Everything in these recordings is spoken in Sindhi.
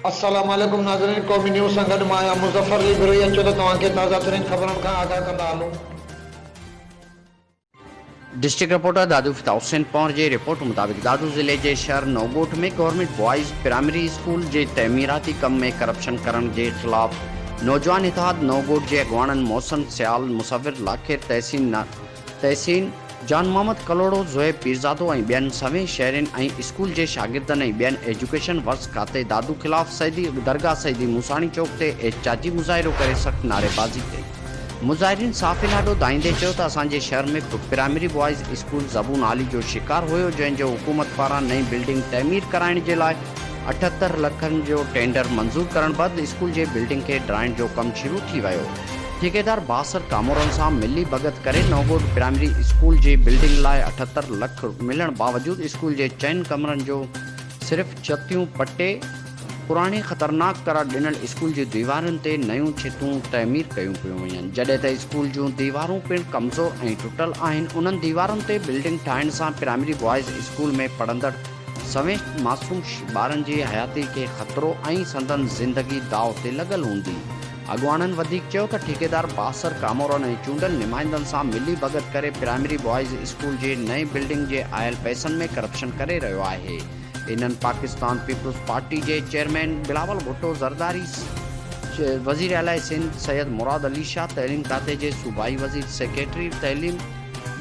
السلام عليڪم ناظرين قومي نيوز سان گڏ مان آهيان مظفر علي بروهي اچو ته توهان کي تازه ترين خبرن کان آگاهه ڪندا هلون. ڊسٽرڪٽ رپورٽر دادو فدا حسين پنهور جي رپورٽ مطابق دادو ضلعي جي شهر نوڳوٺ ۾ گورنمينٽ بوائز پرائمري اسڪول جي تعميراتي ڪم ۾ ڪرپشن ڪرڻ جي خلاف نوجوان اتحاد نوڳوٺ جي اڳواڻن محسن سيال، مصور لاکير، تحسين تحسين، جان محمد ڪلهوڙو، زوهيب پيرزادو ۽ ٻين سوين شهرين ۽ اسڪول جي شاگردن ۽ ٻين ايجوڪيشن ورڪس کاتي دادو خلاف سيدي درگاهه سيدي موساڻي چوڪ تي احتجاجي مظاهرو ڪري سخت نعريبازي ڪئي. مظاهرين صحافين آڏو دانهيندي چيو ته اسان جي شهر ۾ به پرائمري بوائز اسڪول زبون حالي جو شڪار هيو جنهن جو حڪومت پاران نئين بلڊنگ تعمير ڪرائڻ جي لاء 78 لکن جو ٽينڊر منظور ڪرڻ بعد اسڪول جي بلڊنگ کي ڊاهڻ جو ڪم شروع ٿي ويو. ٺيڪيدار بااثر ڪامورن سان ملي ڀڳت ڪري نوڳوٺ پرائمري اسڪول جي بلڊنگ لاء 78 لک ملڻ باوجود اسڪول جي چئن ڪمرن جو صرف ڇتيون پٽي پراڻي خطرناڪ قرار ڏنل اسڪول جي ديوارن تي نيون ڇتون تعمير ڪيون پيون وڃن جڏهن ته اسڪول جون ديوارون پڻ ڪمزور ۽ ٽٽل آهن انهن ديوارن تي بلڊنگ ٺاهڻ سان پرائمري بوائز اسڪول ۾ پڙهندڙ سوين معصوم ٻارن جي حياتي کي خطرو ۽ سندن زندگي داء تي لڳل هوندي. اڳواڻن وڌيڪ چيو ته ٺيڪيدار بااثر ڪامورن ۽ چونڊيل نمائندن سان ملي ڀڳت ڪري پرائمري بوائز اسڪول جي نئين بلڊنگ جي آيل پئسن ۾ ڪرپشن ڪري رهيو آهي. انهن پاڪستان پيپلز پارٽي جي چيئرمين بلاول ڀٽو زرداري، وزيراعليٰ سنڌ سيد مراد علي شاهه، تعليم کاتي جي صوبائي وزير، سيڪريٽري تعليم،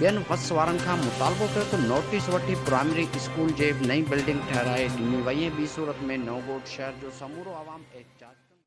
ٻين وس وارن کان مطالبو ڪيو ته نوٽيس وٺي پرائمري اسڪول جي نئين بلڊنگ ٺهرائي ڏني وڃي ٻي صورت ۾ نئون ڳوٺ شهر جو سمورو عوام احتجاج.